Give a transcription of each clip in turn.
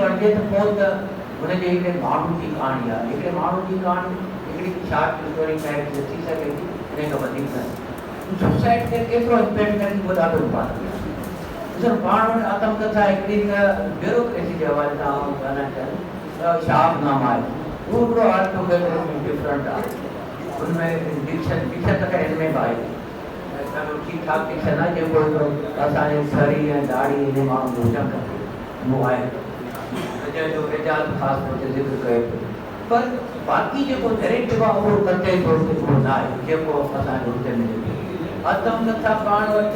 پڙهجي ته پوء ته هن جي هڪڙي ماڻهو جي ڪهاڻي آهي. هڪڙي ماڻهو جي ڪهاڻي هڪڙي شارٽ اسٽوري ٽائيپ جي ٿي سگهي ٿي، انهيء کان وڌيڪ نه. سوسائٽي تي ڪيترو امپيڪٽ ڪري ٿي اهو ڏاڍو امپارٽنٽ آهي. ڏسو پاڻ وٽ آتم ڪٿا هڪڙي ته بيوروڪريسي جي حوالي سان آئون ڳالهائڻ چاهيان ته شهاب نامه آهي. اهو هڪڙو آل ٽوگيدر ڊفرنٽ آهي. ان ۾ ڊڪشن، ڊڪشن ته خير هن ۾ به آهي. ڏاڍو ٺيڪ ٺاڪ ڊڪشن آهي جيڪو هڪڙو اسان جي سري ۽ ڏاڙهي انهي ماڻهن جو هجڻ کپي. اهو آهي ته جنهن جو اعجاز خاص طور تي ذڪر ڪيو پيو پر باقي جيڪو نيريٽو آهي اهو قطعي طور تي اهو نه آهي جيڪو اسان کي هتي ملي ٿو. آتم ڪٿا پاڻ وٽ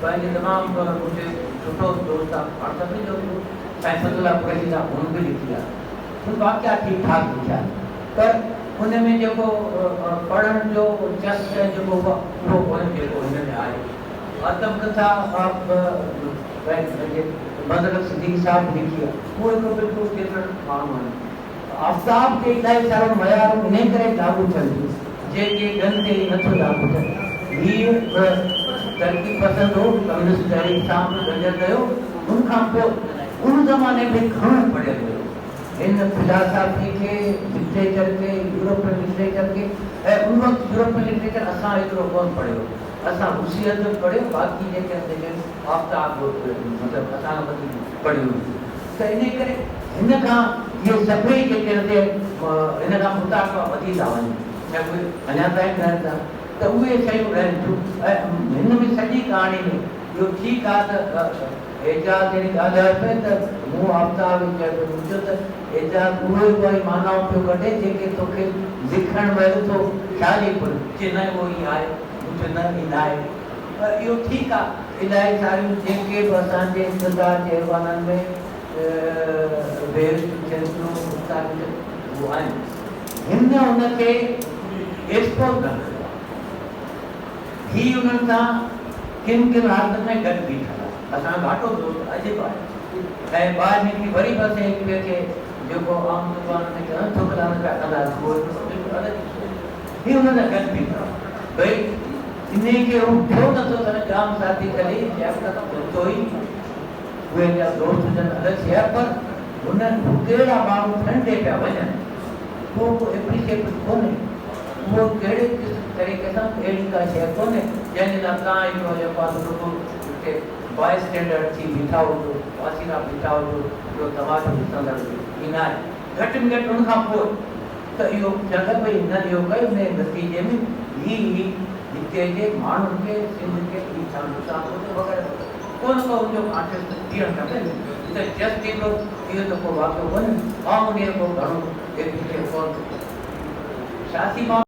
پنهنجي تمام منهنجي سٺو دوست آهي پاڻ سڀني جو به سائين فضل الله قريشي صاحب هن به لکي آهي هن واقعا ٺيڪ ٺاڪ لکيا آهن پر ان ۾ جيڪو پڙهڻ جو چس ۽ جيڪو اهو ڪونهي جيڪو هن ۾ آهي. آتم ڪٿا پنهنجي مظهر صديقي صاحب به لکي آهي. اهو هڪ بلڪل ڊفرنٽ ماڻهو آهن. آفتاب تي الاهي سارو معيارون انهي ڪري به لاڳو ٿين ٿيون جيڪي ٻين تي نٿيون لاڳو ٿين. هيء به ترقي پسند هو، ڪميونسٽ تحريڪ سان به ڳنڍيل رهيو. ان کان پوء ان زماني ۾ گهڻو پڙهيل هيو. هن فلاسافي کي، لٽريچر کي، يورپين لٽريچر کي ۽ ان وقت يورپين لٽريچر اسان ايترو ڪونه پڙهيو. اسان روسي ادب پڙهيو، باقي جيڪي آهن جيڪي آفتاب مطلب اسان کان وڌيڪ پڙهيو هو ته انهي ڪري هن کان اهي سڀئي جيڪي آهن سي هن کان متاثر وڌي ٿا وڃن ۽ اهي اڃا تائين رهن ٿا ته اهي شيون رهن ٿيون ۽ هن ۾ سڄي ڪهاڻي ۾ اهو ٺيڪ آهي ته اعجاز جڏهن ڳالهايو پئي ته مون آفتاب کي چيو پئي مون چيو ته اعجاز اهي اها ئي معنائون پيو ڪڍي جيڪي توکي لکڻ مهل ٿو خيال ئي ڪونهي. چي نه اهو ائين آهي. مون چيو نه ائين ناهي. پر اهو ٺيڪ آ الاهي ساريون جيڪي به اسان جي اقتدار جي ايوانن ۾ بيعزتيون ٿين ٿيون گفتاريون ٿين ٿيون اهو آهن. هن ان کي ايڪسپوز نه ڪيو آ. هي انهن سان ڪن ڪن حالتن ۾ گڏ بيٺل آهي. اسان جو گهاٽو دوست اڄ به آهي ۽ ٻاهر نڪري وري به اسين هڪ ٻئي کي جيڪو عام زبان ۾ چوندا آهن ٿڪ لعنت پيا ڪندا آهيون اهو هڪ بلڪل الڳ ئي شيء آهي. هي انهن سان گڏ بيٺل آهي. ڀئي انهي کي هو ڇو نه ٿو ڪري ڄام صادق علي لياقت جتوئي اهي هن جا دوست هجن الڳ شيء آهي پر هن هو ڪهڙا ماڻهو ٿيڻ ڏي پيا وڃن اهو ڪو ايپريشيبل ڪونهي. اهو ڪهڙي قسم طريقي سان اهڙي ڪا شيء ڪونهي جنهن جي لاء توهان هڪڙو جيڪو آهي سو رڳو هتي باء اسٽينڊر ٿي بيٺا هجو، پاسيرا بيٺا هجو، هڪڙو تماشو ڏسندڙ هجو. ائين ناهي. گهٽ ۾ گهٽ ان کان پوء ته اهو ٿيڻ کپي ڀئي هنن اهو ڪيو ان جي نتيجي ۾ هي هي هتي جي ماڻهن کي سنڌ کي هي ڇا نقصان پهتو وغيره وغيره. ڪو نه ڪو ان جو ڪانٽيڪسٽ ڏيڻ کپي نه ته جسٽ هڪڙو اهو ته ڪو واقعو ڪونهي. آئون انهيء ڪو گهڻو ايپريشيٽ ڪونه ٿو ڪريان. سياسي ماڻهو.